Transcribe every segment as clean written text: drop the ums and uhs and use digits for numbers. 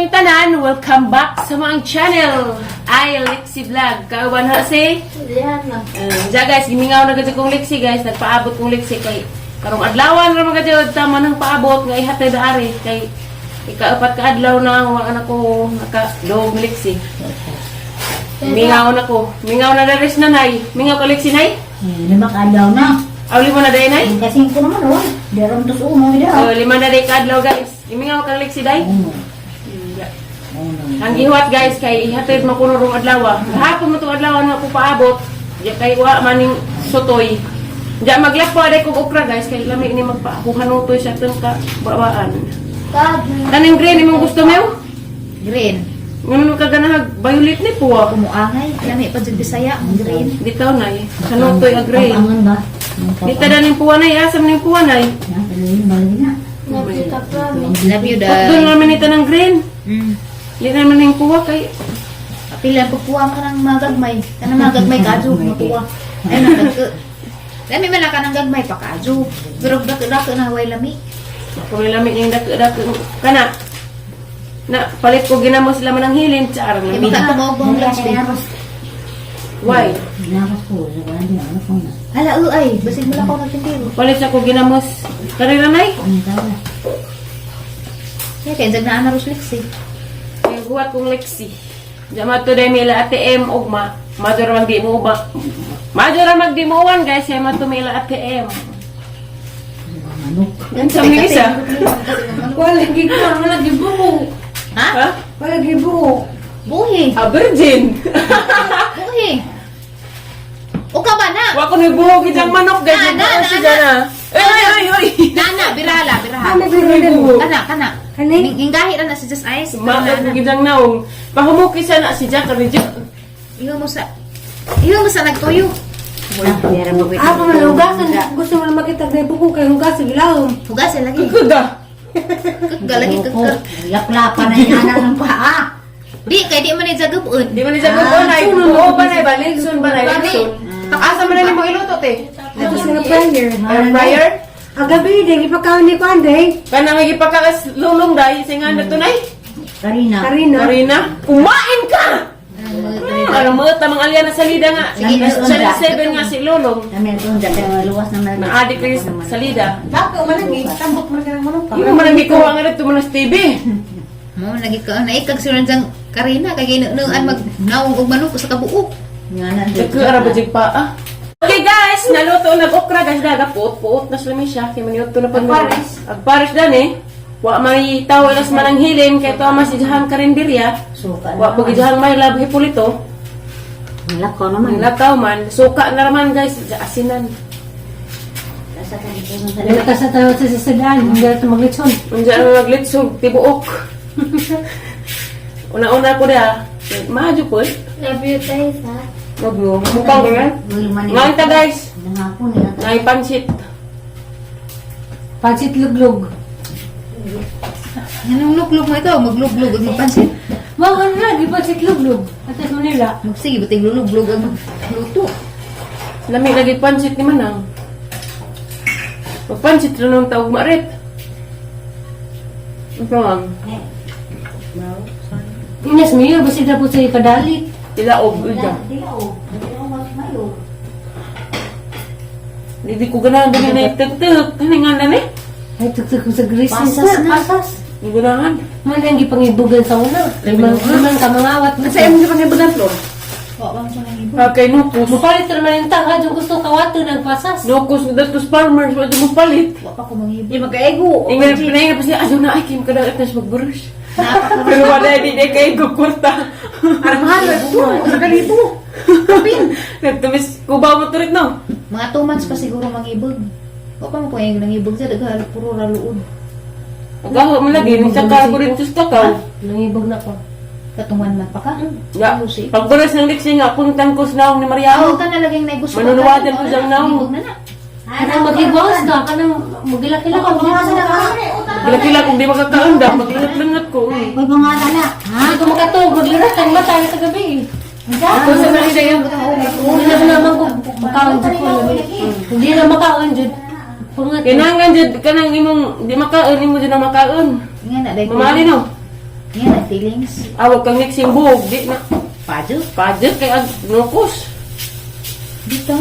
Inyong tanan, welcome back sa mga channel. I Lexie Vlog. Kauban ha si? Diyan na. Diya guys, gimingaw na gud kong Lexie, guys. Nagpaabot kong Lexie kay karong adlawan ra mga jud tama nang paabot nga ihatid ari kay ikaapat ka adlaw na wa na ko naka dog Lexie. Mingaw na ko. Mingaw na daris na, nay. Mingaw ka, Lexie, nay? 5 ka adlaw na. Aw, 5 na day, nay? Kasi ko naman, oh. Daron tos uno, ida. Oh, 5 na day ka adlaw, guys. Mingaw ka, Lexie, day? Uno. Yeah. Uno. Ang gihuat, guys, kay ihatid mo kuno rong adlaw. Gahapon mo tong adlaw nga ko paabot. Di kay wa maning sutoy. Diya maglakpo aday kog okra, guys, kay lami ni magpahuhanutoy sa atong ka bawaan. Kaning green imong gusto mo? Green. Ngano ka ganahag violet ni po? Kumuangay. Lami pa jud Bisaya ang green. Ditaw nay. Hanutoy a green. Kapangan ba? Dita daning puwa nay, asam ning puwa nay. Na, tuloy balik na. Love you Doon day. naman nita ng green. Di naman ning puwa kay Pila pupuwa ka ng magagmay. Kanang magagmay kadyo mapuwa. Ay nagka. Lami man lang ka ng gagmay pa kadyo. Pero dako dako na way lami. Kung lami ning dako dako kana. Na palit ko ginamo sila man ang hilin char Kay lami. maka tumaog ang lunch day. Why? Ginakas ko. Sa kuwan din, ano ko na. Hala ay, basig mo lang ako nagtindero. Palit sa ko ginamos. Karira nay. Ang tao. Kaya kay jag na ana ros liksi. Kaya guwat kong Lexi. Diya mato day mila ATM ugma. Madyo ra magdi mo ba? Madyo ra magdi mo uwan, guys, kaya mato mila ATM. Manok. Yan sa mga isa. Wala gibuo, wala gibuo. Ha? Ha? Wala gibuo. Buhi. Ah, virgin. Buhi. O ka ba na? Wa ko ni buhok itang manok, guys. Na, na, Nagbuo na, siya na. na. Ay, ay, ay, ay. Nana, birahala, biraha. Ano gibuo? Kana, kana. Kani? Inggahi ra na si Just Ice. Maot Kana, na. gidang naong. Pahumuki siya na si Jack Ridjo. Iho mo sa nagtuyo. Meron mo Ah, pa man hugasan. Gusto mo na makita na buko kay hugasan gilawom. Hugasin lagi. Kuda. Kagka lagi kagka. Laklapa na yung anak ng paa. Di kay di man ni jagabon. Di man siya buo na. Buo ba na ba? Litson ba na? Litson. Asa man na nimo iluto te? Tapos nga prayer. Air fryer? Agabi, dahil ipakaon ni Kuan day. Kanang gipakakas lulong dai singa na tunay. Karina. Karina. Karina, kumain ka! Alam mo, tamang alya na salida nga. Sige, Nasa Channel 7 nga si Lolong. Kami ito, dati luwas naman. Na-addict kayo sa salida. Dako man lagi, tambok man ka ng manok. Hindi mo nang ikuha nga dito mo na sa TV. Mo lagi ka na ikag siya sang Karina kay ginunuan mag naong og manok sa kabuok. Nga na. Dagko ara ba jig pa ah. Okay guys, naluto nag okra guys, daga puot puot na sila siya kay maniudto na pag Agpares. Agpares dan eh. Wa may tawo ilas man ang hilin kay to ama si Jahan Karinderya. Suka. Wa pag Jahan may love Hipolito. Lakaw naman. Lakaw man, suka na raman guys, asinan. Dili ka sa tayo sa sasadaan, hindi na maglitson. Unsa ang maglitsog tibuok. Una-una ko da. Maadyo po. Love you guys, ha? Love you. Mukang ganyan. Ngayon ta guys. Nangako nila. Nay pansit. Pansit luglog. Anong luglog mo ikaw? Magluglog ug magpansit. Wow, ano na, di pansit luglog. Atas Manila. Magsige bating luluglog ang magluto. Lami lagi pansit ni Manang. Magpansit ra nung taog marit. Ang prangang. Inas niyo, basta na po sa ikadali. Tilaog ida. Hindi ko ganahan dali na itagtag. Kani nga na ni? Ay, tugtog ko sa grease. Pasas na. Pasas. Hindi ganahan. Man ang gipangibugan sa una. Limang kamangawat. Sa imo sa pangibugan, Flor? Wa ba mo nang ibo? Okay, nukos. Mupalit naman yung tanga, yung gusto kawato ng pasas. Nukos datos farmers wa mo palit. Wa pa ko mangibo. Di magkaego. Ingat pinay pa siya aso na ay kim kada at magbrush. Pero wala di di kay gukurta. Arang mahal ito. Sa kalibo. Nagtumis kuba mo turit no. Mga 2 months pa siguro mangibog. Wa pa mo ko yung nangibog sa daghan puro ra luod. Agaho mo lagi ni sa ko rin sa takaw. Nangibog na ko. Katong 1 month pa ka. Ya, Lucy. pagburas ng liksi nga puntan ko sa naong ni Aw Mariano. ka na laging naigusto. Manunuwadan ko siyang naong. Nangibog na na. Kanang maghibawas ka, kanang magilakila ka. Gila-gila kung di makakaanda, maglangat-langat ko. Uy, mga anak. Ha? Hindi ko makatog, maglirat ang mata sa gabi. Ako sa nalida yung Hindi na naman ko makaon jud ko. Hindi na makaon jud. Pungat. Kinahanglan jud kanang imong di makaon imo jud na makaon. Nga na dai. Mamali no. Yan ang feelings. Awag kang mixing buhog, di na. Padyo. Padyo kay ag nukos. Dito.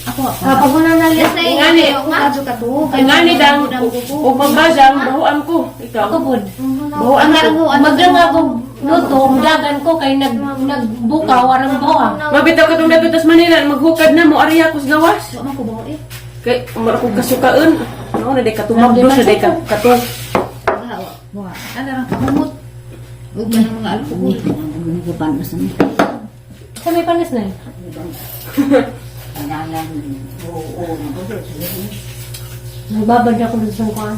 Ako. Kapag ko na nalit. Yes, Ingani. na Kadyo ka to. Ay ngani dang ug magbasang bahuan ko. Ikaw. Ako po. Bahuan ko. Maglang ako luto, dagan ko kay nagbukaw, arang buha. Mabitaw ka tong dapat tas Manila, maghukad na mo ariya ko sa gawas. Wa man ko baho eh. Kay mara ko kasukaon. No na day katumabdo sa day ka kato. Wa wa. Wa. Ano lang kamumot. Ug man ang mga alkohol. Panos na. Sa may panas na eh. Nagbabad ako dun sa kuan.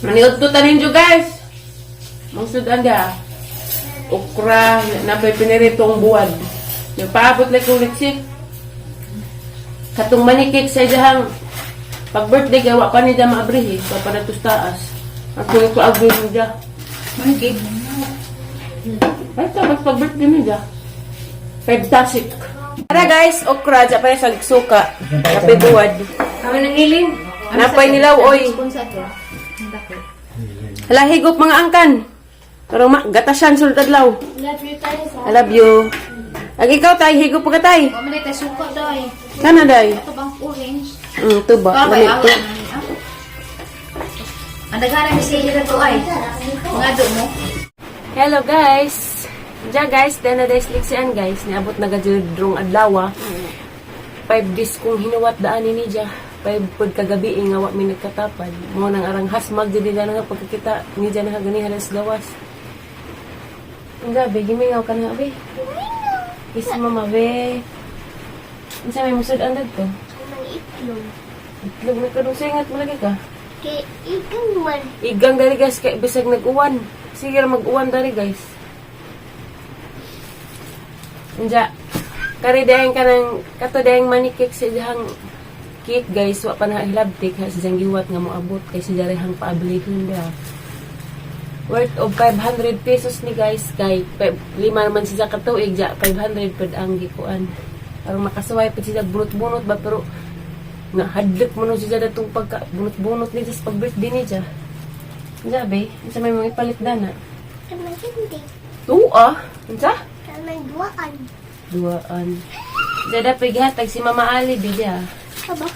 Maniud to tanin jo guys. Mangsudan dia. Okra na pa'y piniritong buwad. Yung paabot lang kong leksi. Katong manikik sa iyang pag birthday gawa pa niya maabrihi pa para taas. Ang kulit ko agri niya. Manikig. Ay, tapos pag birthday niya. Fantastic. Tara guys, okra dya pa sa suka. Kape buwad. Kami nang iling. Napay nilaw oy. Sponsor to. Ang dako. Hala higop mga angkan. Karong ma gatasyan sulod adlaw. Love you tayo sa. I love you. Ag ikaw tay higop pa ka tay. Wa man tay suka day. Kana day. Ito bang orange? Tuba. Para Lami aw. to. Ang daghan mi siya to ay. Mga do mo. Hello guys. Diya guys, dana guys liksian guys. Niabot na gadyo drong adlaw. 5 days kong hinuwat daan ni niya. 5 pod kagabi eh, nga wa mi nagkatapad. Mo nang arang hasmag di nila nga pagkakita ni niya na ganihan sa gawas. Ang gabi, gimingaw ka na abi. Kiss mama be. Unsa may musud ang dagto? Itlog. Itlog na kadung singat mo lagi ka. Kay ikan man. Igang dali guys kay bisag nag-uwan. Sige ra mag-uwan dali guys. Unja. Kari dayon ka ng kato dayang money cake sa dihang cake guys wa pa na hilabtik ha sa diyang giwat nga moabot kay si hang paablihon da. Worth of 500 pesos ni guys kay lima naman siya ka tuig ja 500 pud ang gikuan. Aron makasuway pud siya bunot-bunot ba pero nga hadlok mo no siya datong pagka bunot-bunot ni sa pag birthday ni siya. Unsa be? Unsa may mga ipalit dana? Kanang hindi. Tuwa. Unsa? Kanang duaan. Duaan. Jada pighatag si Mama Ali bidya. Aba.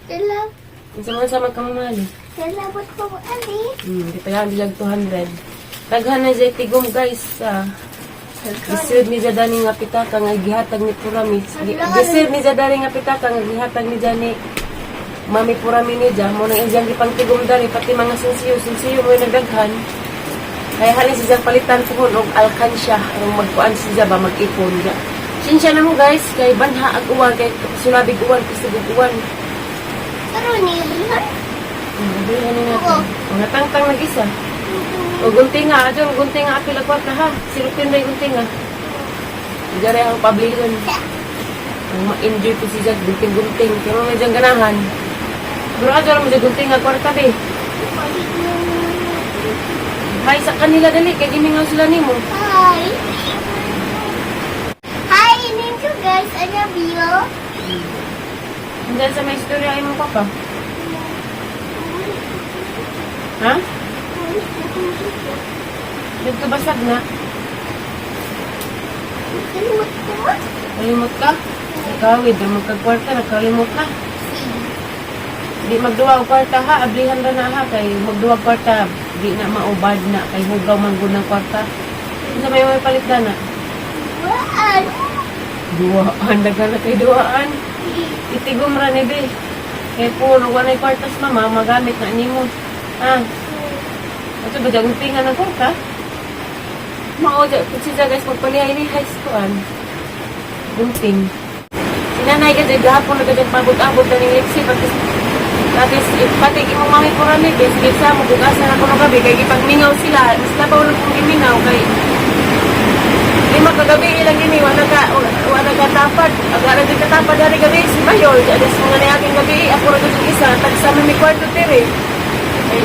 Dala. Unsa man sa man ka Mama Ali? Salamat po ali. Di pa yan bilag 200. Daghan na jay tigom guys. Ah. Giserve ni Jadani nga pitaka nga gihatag ni Purami. Giserve ni Jadani nga pitaka nga gihatag ni Jani Mami Purami ni Ja. Mo nang iyang gipangtigom dani pati mga sinsiyo sinsiyo mo yung nagdaghan. Kaya halin si Jang palitan pohon og alkansya aron magkuan si Ja ba mag-ipon ja. Sinsya na mo guys kay banha ag uwan kay sulabig uwan kusog og uwan. Pero ni Brihan. Bilihan ni natin. Mga tangtang nag-isa. O gunting nga, adyon, gunting nga apil agwat na ha. Silupin ba yung gunting nga? Diyan ang pablihan. Ang ma-enjoy po si Jack, gunting-gunting. Kaya mo medyo ganahan. Pero adyon mo dyan gunting nga kwarta be. Hi sa kanila dali, kay gimingaw sila nimo. Hi. Hi, ninyo guys. I love you. Diyan sa may istorya ay mong papa. Ha? Dito basag na. Kalimut ko mo. Kalimot ka? Ikaw, hindi mo kagkwarta, nakalimot na. Di magduwa og kwarta ha, ablihan ra na ha kay magduwa og kwarta di na maubad na kay hugaw man gud ng kwarta. Unsa may palit na na? Duaan. Duaan daghan na kay duaan. Itigom ra ni be. Kay puro wa nay kwarta sa mama magamit na nimo. Ha? Ato ba jagung tinga ng kwarta? Mao ja kung siya guys magpalihay ni high school. Gunting. Si nanay kasi gahapon na kasi pabot-abot na ning leksi pati tapos pati imong mami po rami guys kaysa mo kung asa na kuno gabi kay gipagmingaw sila mas labaw na kung gimingaw kay lima kagabi ilang gini wala ka tapad agara di katapad dari gabi si Mayor alas mga niaging gabi ako ra gud isa tagsa mi kwarto tiri ay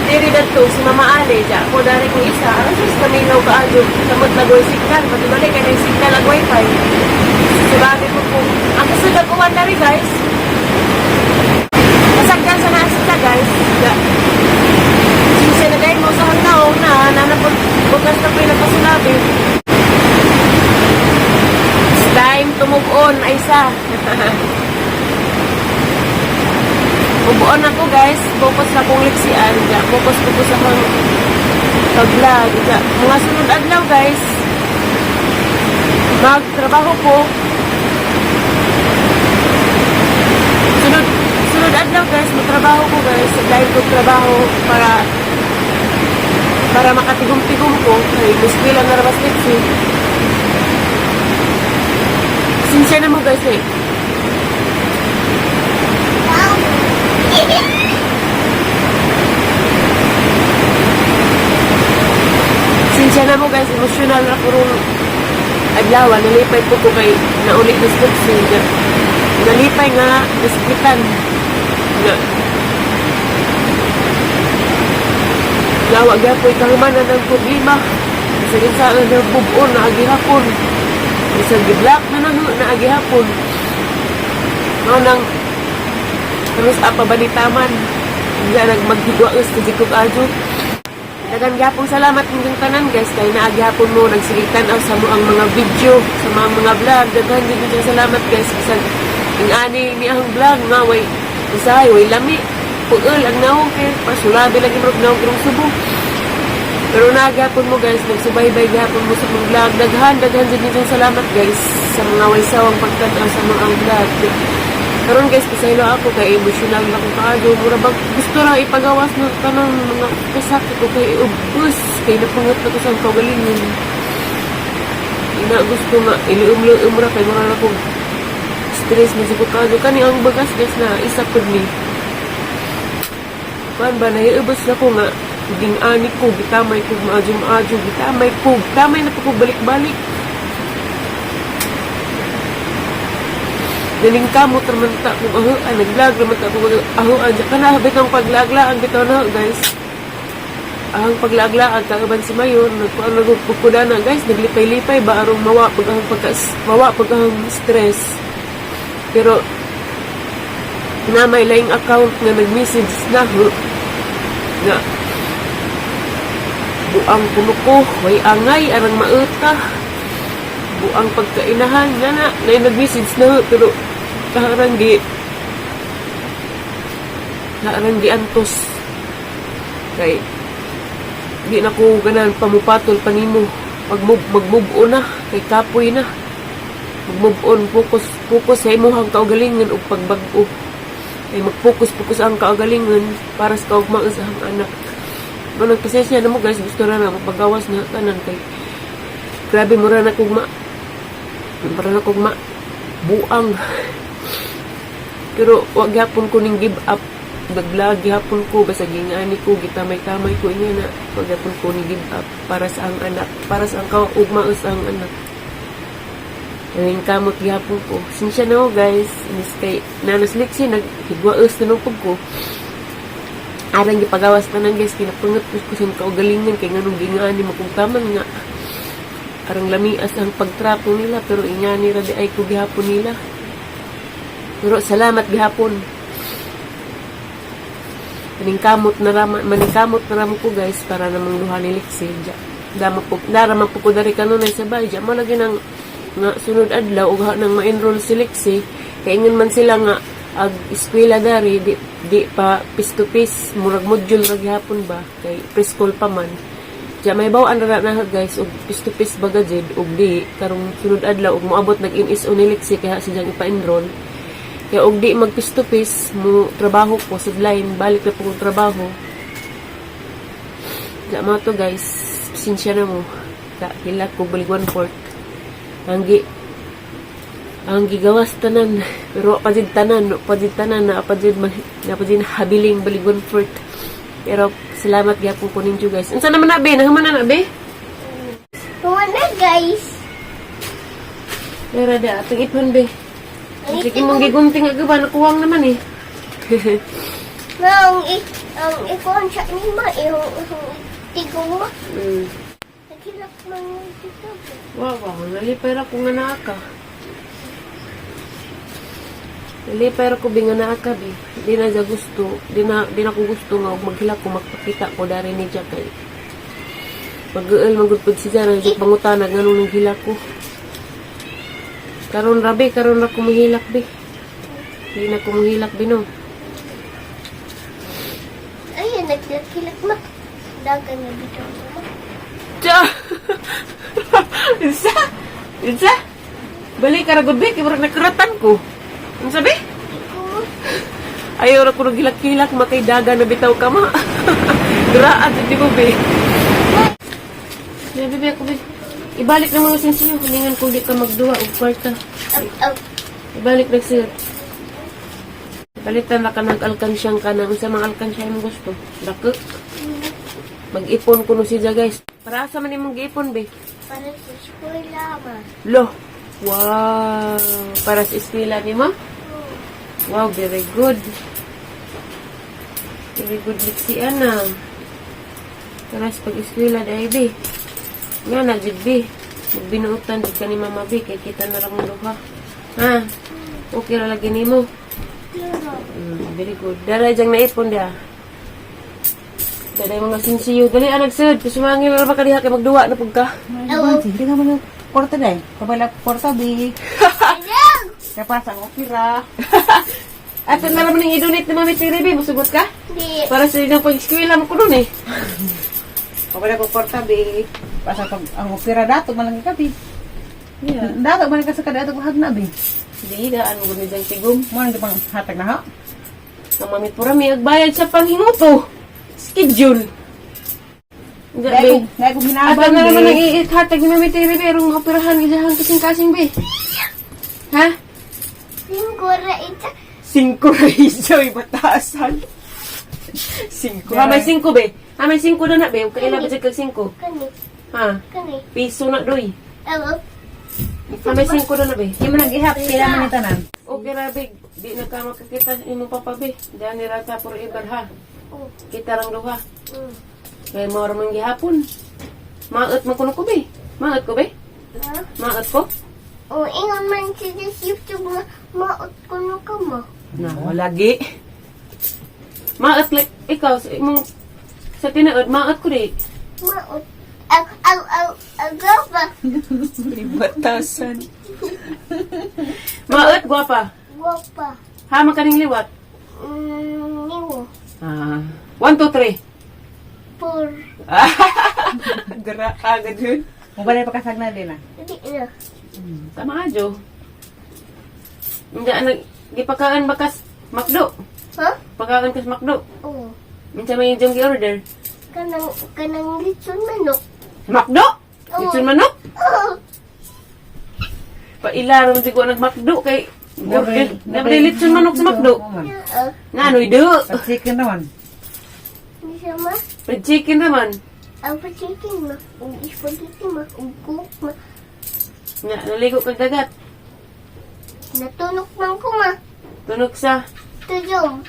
tiri dadto si Mama Ale ja ako dari kong isa aron sus kaminaw kaadyo samot na goy signal matibalik kay nang signal ang wifi. Sabi ko po, ang kasunod uwan na rin guys. Masagdan sa nasa guys. Da. Sinsya na Bubuon ay sa. Bubuon ako, guys. Focus na kong liksian. Ja, focus ko po sa akong pag-vlog. Ja, mga sunod adlaw, guys. Magtrabaho ko. Sunod sunod adlaw, guys, magtrabaho ko, guys. Dahil ko trabaho para para makatigom-tigom ko kay eskwela na rabas liksi. Sinsya na mo, guys, eh. Wow. Sinsya na mo, guys, emotional na ko rong adlaw. Nalipay po ko kay nauli na sa liksi. Nalipay nga nasakitan. Nga Lawa gyapoy kahumanan ng problema. Bisag sa ang bubuon na agihapon. Bisag giblak na nang na agihapon. Mao nang terus apa balitaman. Hindi nagmaghigwaos sa jikog adyo. Dagan gyapon salamat ninyong tanan, guys, kay naagyapon mo nagsigitan aw sa mo ang mga video, sa mga mga vlog. Daghan jud ninyong salamat, guys, bisag ing ani ni ang vlog nga way usahay way lami. Puol ang naong kay pasulabi lagi murag naong karong subo. Pero naagyapon mo, guys, nagsubaybay gyapon mo sa mga vlog. Daghan daghan jud ninyong salamat, guys, sa mga way sawang pagtan-aw sa mga vlog. Karon, guys, pasaylo ako kay emotional na ko kaayo. Mura bag gusto lang ipagawas ng kanang mga kasakit ko kay ubos kay napungot na ko sa kaugalingon. Ina gusto nga ilium-lium ra kay mura na ko stress na ko kaayo. Kani ang bagas, guys, na isa pud ni. Kuan ba naiubos na ko nga ging ani ko gitamay ko maadyo maadyo gitamay ko tamay na po ko balik-balik. Galing ka mo tramanta kung ahuan, naglag naman ta kung ahuan. Diyan ka na, bitong paglaglaan, bitaw na, guys. Ang paglaglaan, kaaban si Mayor, nagkuan nagkukuda na, guys, naglipay-lipay ba, arong mawa pag ang pagka, mawa pag ang stress. Pero, na may laing account nga nag-message na, ho, nga, buang kuno ko, way angay, arang mauta, buang pagkainahan nga na na nag-message na ho, pero kaharang gi antos kay di na ko ganan pamupatol panimo pag mag-move on na kay kapoy na mag-move on, focus focus sa imong kaugalingon ug pagbag-o kay mag-focus focus ang kaugalingon para sa kaugmaan sa ang anak mo. Nagpasensya na mo, guys, gusto na na mapagawas na tanan kay grabe mura na kugma. Para na kong ma buang. Pero wag gyapon ko ning give up. Nag-vlog gyapon ko basta gingani ko gitamay-tamay ko niya na wag gyapon ko ning give up para sa ang anak, para sa ang kaugma sa ang anak. Kaning kamot gyapon ko. Sinsya na ko, guys. Inis kay nanas liksi naghigwaos na nung pag ko. Arang gipagawas tanan, guys, kinapungot ko sa kaugalingon kay nganong gingani mo kung taman nga arang lamias ang pagtrapo nila pero ingani ra di ay ko gihapon nila. Pero salamat gihapon. Maningkamot na rama, maningkamot na ramo ko, guys, para namang duha ni Lexi. Diya, dama po, dara man po ko dari kanunay sa bay. Diya, mo lagi nang nga sunod adlaw ug nang ma-enroll si Lexi. Kay ingon man sila nga ag eskwela dari di, di pa piece to piece, murag module ra gihapon ba kay preschool pa man. Diya may bawaan ra na, guys, og piece to piece ba gajid og di karong sunod adlaw ug moabot nag NSO ni Lexi kaya siya ipa-enroll. Kaya og di mag piece to piece mo trabaho ko sa line, balik na po kong trabaho. Diya mga to, guys, pasensya na mo. Ka hilak ko balik one fourth. Ang gi ang gigawas tanan pero pa jud tanan no pa jud tanan na pa jud na pa jud habiling balig one fourth. Pero salamat gyapon ko ninyo, guys. Unsa naman na be? Nahuman na na be? Wala, guys. Pero da atong ipon be. Sige mong gigunting aga ba nakuwang naman eh. Na, ang ang ikuan siya ni ma, yung tigong ma. Naghilak man yung dito. Wow, nalipay ra ko nga naa ka. Nalipay ra ko bi nga naa ka bi. Di na siya gusto, di na ko gusto nga og maghilak ko magpakita ko dari ni Jack kay mag-uel magud pud si Jara sa pangutana nganong naghilak ko. Karon ra be, karon ra kumuhilak be. Di na kumuhilak be no. Ayun, naghilak-hilak ma. Dagan na bitaw ma. Tiya! Isa! Isa! Balik ka ra gud be, kay murag nakuratan ko. Unsa be? Ikaw ma. Ayaw ra ko nagilak-hilak makay daga na bitaw ka ma. Duraan di mo be. Be, be, ako be. Ibalik na mga sinsiyo. Hulingan kung di ka magduwa og kwarta. Aw, aw. Ibalik na sir. Palitan na ka ng alkansyang ka na. Unsa mga alkansya imong gusto? Dako. Mag-ipon kuno siya guys. Para asa man imong giipon be? Para sa eskwela ma. Lo. Wow. Para sa eskwela nimo? Wow, very good. Very good Lixie ana. Para sa pag-eskwela dahil be. Nga na jud be. Magbinuotan jud ka ni Mama be kay kita na ra mong duha. Ha? Okay ra lagi nimo. Pero, Very good. Dalay diyang naipon dia. Dalay mga sinsiyo. Dali anak sud. Kusumangin ra ba ka diha kay magduwa na pug ka. aw, aw. Hindi ka man kwarta dai. Kabala kwarta bi. Ayaw! Kapasa ko pira. Ato na naman ang i-donate ni Mami Tere, be. Musugot ka? Di. Para sa inyong pag-eskwela mo ko nun eh. Kabala ko kwarta bi. Pasa pag ang opera dato man lang ka bi. Yeah. Dato man ka sa kada ato hagna bi. Di, daan mo gud diyang tigom. Mo nang pang hatag na ha. Ang Mami Pura, may agbayad sa panghinguto. Schedule. Diyan, be. Dai ko dai ko Ato hinabang. na naman ang iithatag ni Mami Tere, be. Arong maoperahan, isahang kasing-kasing, be. Ha? Singko ra ita. Singko ra isaw, ibataasan. Singko. Ha, may singko, be. Ha, may singko na na, be. Huwag kaila ba dyan kag singko? Kani, Ha? kani. Piso na, doy. Aw, aw. Ha, may singko na na, be. Di man nagihap sila man ni tanan. Okay ra, be. Di na ka makakita sa imong papa, be. Diyan ni Rata forever, ha? Oh, Kita lang duha. Kaya mo man gihapon. Maot man kuno ko, be. Maot ko, be. Ha? Maot ko? Oh, ingon man siya sa YouTube nga maot ko no ka mo. Na, walagi. Maot like ikaw sa imong sa tinuod maot ko di. Maot. Aw, aw, aw, aw, gwapa. Batasan. Maot gwapa. Gwapa. Ha man kaning liwat. Niwo. Ah, 1 2 3. Four. Dara agad yun. Mo balay pagkasagna din ah. Di na. Tama ajo. Hindi ano gipakaan bakas McDo. Ha? Pakaon kas McDo. Oh. Minsan may inyong gi-order. Kanang, kanang litson manok. McDo? Oo. Litson manok? Oh. Paila ron siguro nag McDo kay order. Nabre litson manok sa McDo. Oo. Na ano'y do. Pag chicken naman. Di siya ma. Fried chicken naman. Ang pa-chicken ma. Ug spaghetti ma. Ug coke ma. Nga, naligo kag dagat. Natulog man ko ma. Tunog sa Tuyong.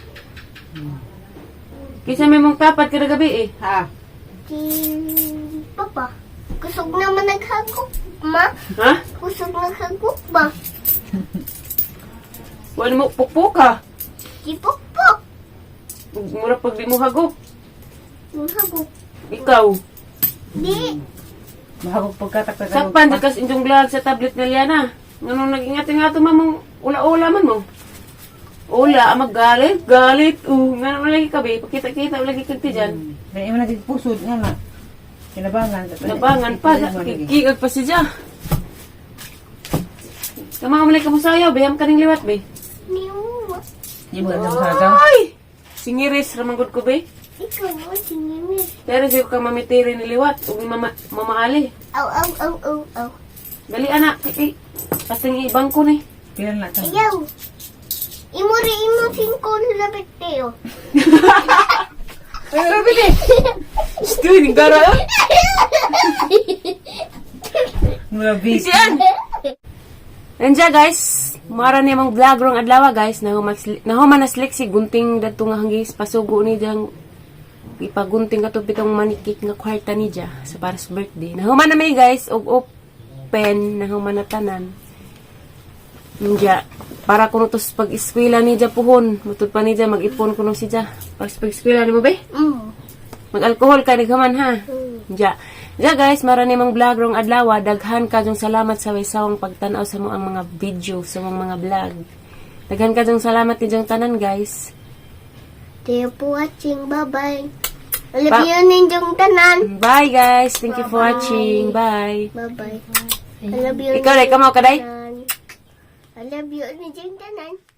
Kisa may mong tapat kada gabi eh. Ha. Si Papa. Kusog naman naghagok ma. Ha? Kusog naghagok ba? Wala mo pukpuk ka. Si Pukpuk. Mura pag di mo hagop. Hagok. Ikaw. Di. Mahagok pagkatak Sakpan di kas inyong vlog sa tablet na Liana. Ngano nag-ingat nga ito mamong ula-ula man mo. Ula, ah, magalit, galit. Ngano lagi ka be, pakita-kita lagi kag ti dyan. Dai man nagpusod nga na. Kinabangan. Nabangan pa, kikigag pa siya. Kama mo ka musayaw, be, ham ka ning liwat be. Niwo. Di mo na sagaw. Ay! Singiris, ramangod ko be. Ikaw mo, singimis. Pero siya ka mamitiri ni liwat, ug ni mama, mama Ali. Aw, aw, aw, aw, aw. Dali anak, ay, ay. Pating ibang ko ni. Pila na ta. Ayaw. Imo rin imo singko labit tayo. Ay, bili. Stu, ni gara. Mula bi. Siyan. Nandiya guys, mara ni mong vlog rong adlaw guys, nahuman na si gunting dadto nga hanggis pasugo ni diyang ipagunting kato bitong manikik nga kwarta ni dya sa para sa birthday. Nahuman na may guys og open, nahuman na tanan. Nandiya, para kuno to sa pag-eskwela ni dya puhon, matud pa ni dya mag-ipon kuno si dya. Para sa pag-eskwela ni mo be? Mm. Mag-alkohol ka naghaman ha. Diya. Ja guys, mara ni mong vlog rong adlaw. Daghan kayong salamat sa way-sawang pagtan-aw sa mo ang mga video, sa mong mga vlog. Daghan kayong salamat ninyong tanan, guys. Thank you for watching. Bye-bye. I love you ninyong tanan. Bye guys. Thank you for watching. Bye. Bye-bye. I love you Ikaw, Day, kamaw ka, Day? tanan. I love you ninyong tanan.